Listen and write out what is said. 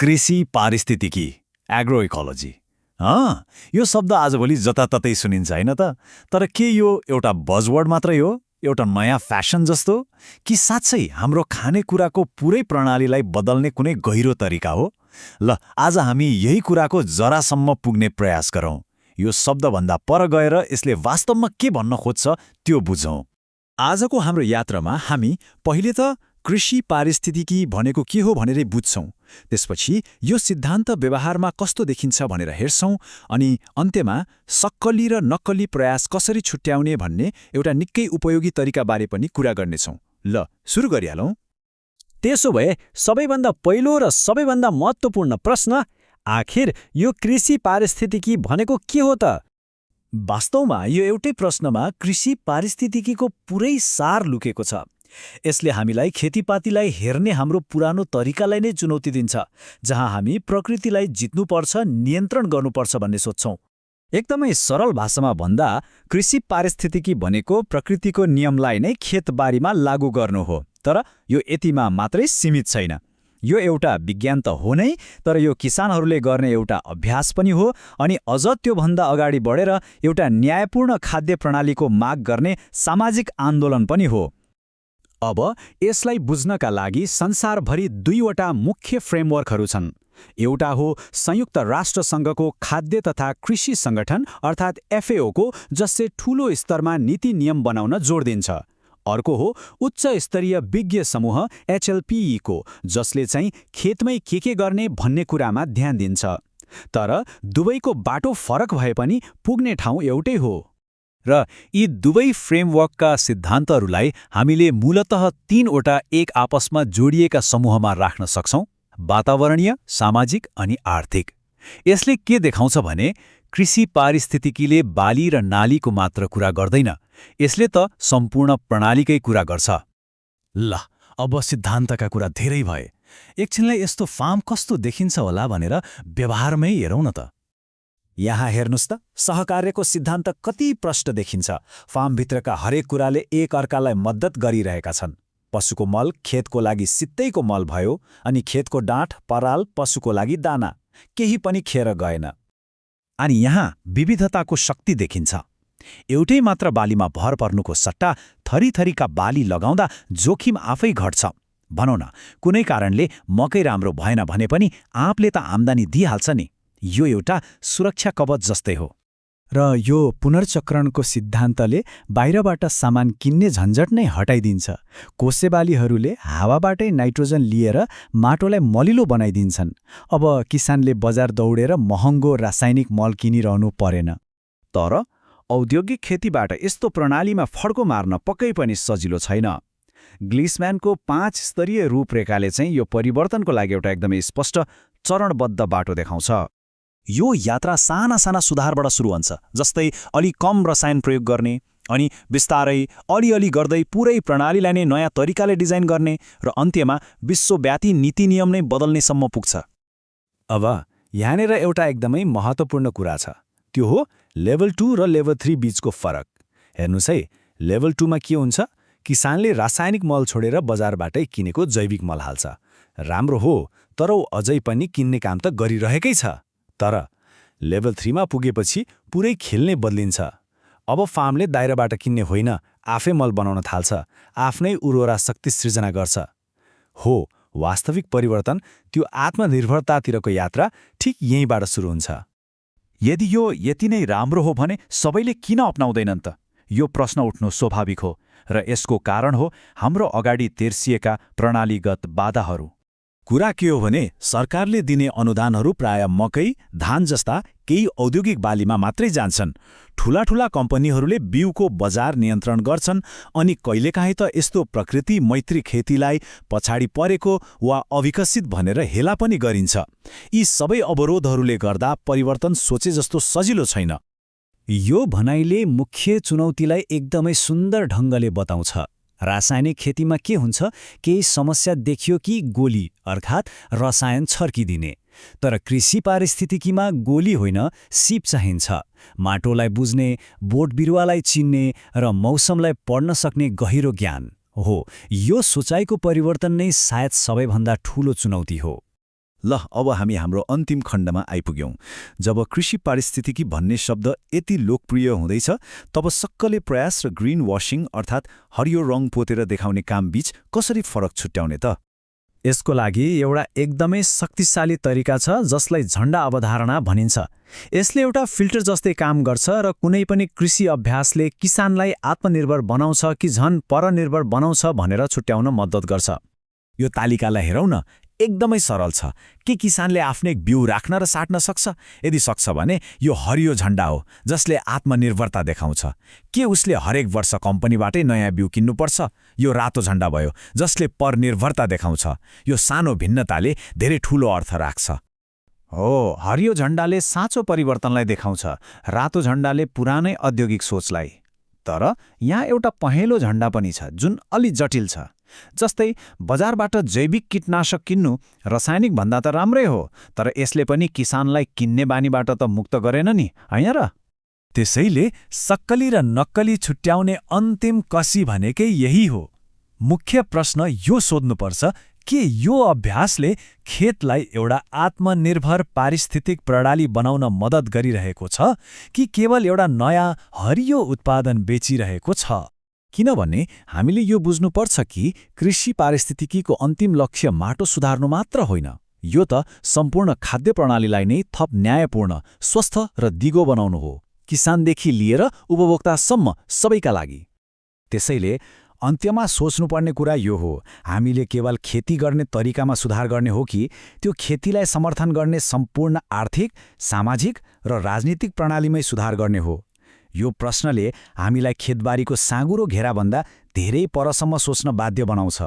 कृषि पारिस्थितिकी agro ecology यो शब्द आजभोलि जताततै सुनिन्छ होइन त? तर के यो एउटा बजवर्ड मात्रै हो, एउटा नयाँ फ्यासन जस्तो, कि साँच्चै हाम्रो खानेकुराको पुरै प्रणालीलाई बदल्ने कुनै गहिरो तरिका हो? ल, आज हामी यही कुराको जरासम्म पुग्ने प्रयास गरौँ। यो शब्दभन्दा पर गएर यसले वास्तवमा के भन्न खोज्छ त्यो बुझौँ। आजको हाम्रो यात्रामा हामी पहिले त कृषि पारिस्थितिकी भनेको के हो भनेरै बुझ्छौँ, त्यसपछि यो सिद्धान्त व्यवहारमा कस्तो देखिन्छ भनेर हेर्छौँ, अनि अन्त्यमा सक्कली र नक्कली प्रयास कसरी छुट्याउने भन्ने एउटा निकै उपयोगी तरिकाबारे पनि कुरा गर्नेछौँ। ल, सुरु गरिहालौँ। त्यसो भए सबैभन्दा पहिलो र सबैभन्दा महत्त्वपूर्ण प्रश्न, आखिर यो कृषि पारिस्थितिकी भनेको के हो त? वास्तवमा यो एउटै प्रश्नमा कृषि पारिस्थितिकीको पुरै सार लुकेको छ। यसले हामीलाई खेतीपातीलाई हेर्ने हाम्रो पुरानो तरिकालाई नै चुनौती दिन्छ, जहाँ हामी प्रकृतिलाई जित्नुपर्छ, नियन्त्रण गर्नुपर्छ भन्ने सोच्छौँ। एकदमै सरल भाषामा भन्दा कृषि पारिस्थितिकी भनेको प्रकृतिको नियमलाई नै खेतबारीमा लागू गर्नु हो। तर यो यतिमा मात्रै सीमित छैन। यो एउटा विज्ञान त हो नै, तर यो किसानहरूले गर्ने एउटा अभ्यास पनि हो, अनि अझ त्योभन्दा अगाडि बढेर एउटा न्यायपूर्ण खाद्य प्रणालीको माग गर्ने सामाजिक आन्दोलन पनि हो। अब यसलाई बुझ्नका लागि संसारभरि दुईवटा मुख्य फ्रेमवर्कहरू छन्। एउटा हो संयुक्त राष्ट्रसङ्घको खाद्य तथा कृषि सङ्गठन अर्थात् FAO को, जसले ठूलो स्तरमा नीति नियम बनाउन जोड दिन्छ। अर्को हो उच्च स्तरीय विज्ञ समूह HLPE को, जसले चाहिँ खेतमै के गर्ने भन्ने कुरामा ध्यान दिन्छ। तर दुवैको बाटो फरक भए पनि पुग्ने ठाउँ एउटै हो। र यी दुवै फ्रेमवर्कका सिद्धान्तहरूलाई हामीले मूलतः तीनवटा एक आपसमा जोडिएका समूहमा राख्न सक्छौँ: वातावरणीय, सामाजिक अनि आर्थिक। यसले के देखाउँछ भने कृषि पारिस्थितिकीले बाली र नालीको मात्र कुरा गर्दैन, यसले त सम्पूर्ण प्रणालीकै कुरा गर्छ। ल, अब सिद्धान्तका कुरा धेरै भए। एकछिनलाई यस्तो फार्म कस्तो देखिन्छ होला भनेर व्यवहारमै हेरौँ न त। यहाँ हेर्नुस् त, सहकार्यको सिद्धान्त कति प्रष्ट देखिन्छ। फार्मभित्रका हरेक कुराले एक अर्कालाई मद्दत गरिरहेका छन्। पशुको मल खेतको लागि सित्तैको मल भयो, अनि खेतको डाँठ पराल पशुको लागि दाना, केही पनि खेर गएन। अनि यहाँ विविधताको शक्ति देखिन्छ। एउटै मात्र बालीमा भर पर्नुको सट्टा थरीथरीका बाली लगाउँदा जोखिम आफै घट्छ। भनौँ न, कुनै कारणले मकै राम्रो भएन भने पनि आँपले त आम्दानी दिइहाल्छ नि। यो एउटा सुरक्षा कवच जस्तै हो। र यो पुनर्चक्रणको सिद्धान्तले बाहिरबाट सामान किन्ने झन्झट नै हटाइदिन्छ। कोसेबालीहरूले हावाबाटै नाइट्रोजन लिएर माटोलाई मलिलो बनाइदिन्छन्। अब किसानले बजार दौडेर महँगो रासायनिक मल किनिरहनु परेन। तर औद्योगिक खेतीबाट यस्तो प्रणालीमा फड्को मार्न पक्कै पनि सजिलो छैन। ग्लिसम्यानको 5 स्तरीय रूपरेखाले चाहिँ यो परिवर्तनको लागि एउटा एकदमै स्पष्ट चरणबद्ध बाटो देखाउँछ। यो यात्रा साना साना सुधारबाट सुरु हुन्छ, जस्तै अलि कम रसायन प्रयोग गर्ने, अनि बिस्तारै अलिअलि गर्दै पुरै प्रणालीलाई नै नयाँ तरिकाले डिजाइन गर्ने, र अन्त्यमा विश्वव्यापी नीति नियम नै बदल्नेसम्म पुग्छ। अब यहाँनिर एउटा एकदमै महत्त्वपूर्ण कुरा छ, त्यो हो लेभल 2 र लेभल 3 बीचको फरक। हेर्नुस् है, लेभल 2 मा के हुन्छ? किसानले रासायनिक मल छोडेर बजारबाटै किनेको जैविक मल हाल्छ। राम्रो हो, तर ऊ अझै पनि किन्ने काम त गरिरहेकै छ। तर लेभल 3 मा पुगेपछि पुरै खेल नै बदलिन्छ। अब फार्मले बाहिरबाट किन्ने होइन, आफै मल बनाउन थाल्छ, आफ्नै उर्वरा शक्ति सृजना गर्छ। हो, वास्तविक परिवर्तन, त्यो आत्मनिर्भरतातिरको यात्रा ठिक यहीँबाट सुरु हुन्छ। यदि यो यति नै राम्रो हो भने सबैले किन अपनाउँदैनन् त? यो प्रश्न उठ्नु स्वाभाविक हो, र यसको कारण हो हाम्रो अगाडि तेर्सिएका प्रणालीगत बाधाहरू। कुरा के हो भने सरकारले दिने अनुदानहरू प्राय मकै, धान जस्ता केही औद्योगिक बालीमा मात्रै जान्छन्। ठूला ठूला कम्पनीहरूले बिउको बजार नियन्त्रण गर्छन्, अनि कहिलेकाहीँ त यस्तो प्रकृति मैत्री खेतीलाई पछाडि परेको वा अविकसित भनेर हेला पनि गरिन्छ। यी सबै अवरोधहरूले गर्दा परिवर्तन सोचे जस्तो सजिलो छैन। यो भनाइले मुख्य चुनौतीलाई एकदमै सुन्दर ढङ्गले बताउँछ। रासायनिक खेतीमा के हुन्छ, केही समस्या देखियो कि गोली अर्थात् रसायन छर्किदिने। तर कृषि पारिस्थितिकीमा गोली होइन, सिप चाहिन्छ। माटोलाई बुझ्ने, बोट बिरुवालाई चिन्ने र मौसमलाई पढ्न सक्ने गहिरो ज्ञान हो। यो सोचाइको परिवर्तन नै सायद सबैभन्दा ठूलो चुनौती हो। ल अब हामी हाम्रो अन्तिम खण्डमा आइपुग्यौं। जब कृषि पारिस्थितिकी भन्ने शब्द यति लोकप्रिय हुँदैछ तब सक्कले प्रयास र ग्रीन वाशिङ अर्थात् हरियो रङ पोतेर देखाउने काम बीच कसरी फरक छुट्याउने त? यसको लागि एउटा एकदमै शक्तिशाली तरिका छ जसलाई झण्डा अवधारणा भनिन्छ। यसले एउटा फिल्टर जस्तै काम गर्छ र कुनै पनि कृषि अभ्यासले किसानलाई आत्मनिर्भर बनाउँछ कि झन परनिर्भर बनाउँछ भनेर छुट्याउन मद्दत गर्छ। यो तालिकालाई हेरौँ न, एकदमै सरल छ। के किसानले आफ्नै बिउ राख्न र साट्न सक्छ? यदि सक्छ भने यो हरियो झण्डा हो जसले आत्मनिर्भरता देखाउँछ। के उसले हरेक वर्ष कम्पनीबाटै नयाँ बिउ किन्नुपर्छ? यो रातो झण्डा भयो जसले परनिर्भरता देखाउँछ। यो सानो भिन्नताले धेरै ठूलो अर्थ राख्छ। हो, हरियो झण्डाले साँचो परिवर्तनलाई देखाउँछ, रातो झण्डाले पुरानै औद्योगिक सोचलाई। तर यहाँ एउटा पहेँलो झण्डा पनि छ जुन अलि जटिल छ। जस्तै बजारबाट जैविक कीटनाशक किन्नु रासायनिक भन्दा त राम्रै हो, तर यसले पनि किसानलाई किन्ने बानीबाट त मुक्त गरेन नि, हैन र? त्यसैले सक्कली र नक्कली छुट्याउने अन्तिम कसी भनेकै यही हो। मुख्य प्रश्न यो सोध्नुपर्छ, के यो अभ्यासले खेतलाई एउटा आत्मनिर्भर पारिस्थितिक प्रणाली बनाउन मद्दत गरिरहेको छ कि केवल एउटा नयाँ हरियो उत्पादन बेचिरहेको छ? किनभने हामीले यो बुझ्नुपर्छ कि कृषि पारिस्थितिकीको अन्तिम लक्ष्य माटो सुधार्नु मात्र होइन, यो त सम्पूर्ण खाद्य प्रणालीलाई नै थप न्यायपूर्ण, स्वस्थ र दिगो बनाउनु हो, किसानदेखि लिएर उपभोक्तासम्म सबैका लागि। त्यसैले अन्त्यमा सोच्नुपर्ने कुरा यो हो, हामीले केवल खेती गर्ने तरिकामा सुधार गर्ने हो कि त्यो खेतीलाई समर्थन गर्ने सम्पूर्ण आर्थिक, सामाजिक र राजनीतिक प्रणालीमै सुधार गर्ने हो? यो प्रश्नले हामीलाई खेतबारीको साँगुरो घेराभन्दा धेरै परसम्म सोच्न बाध्य बनाउँछ।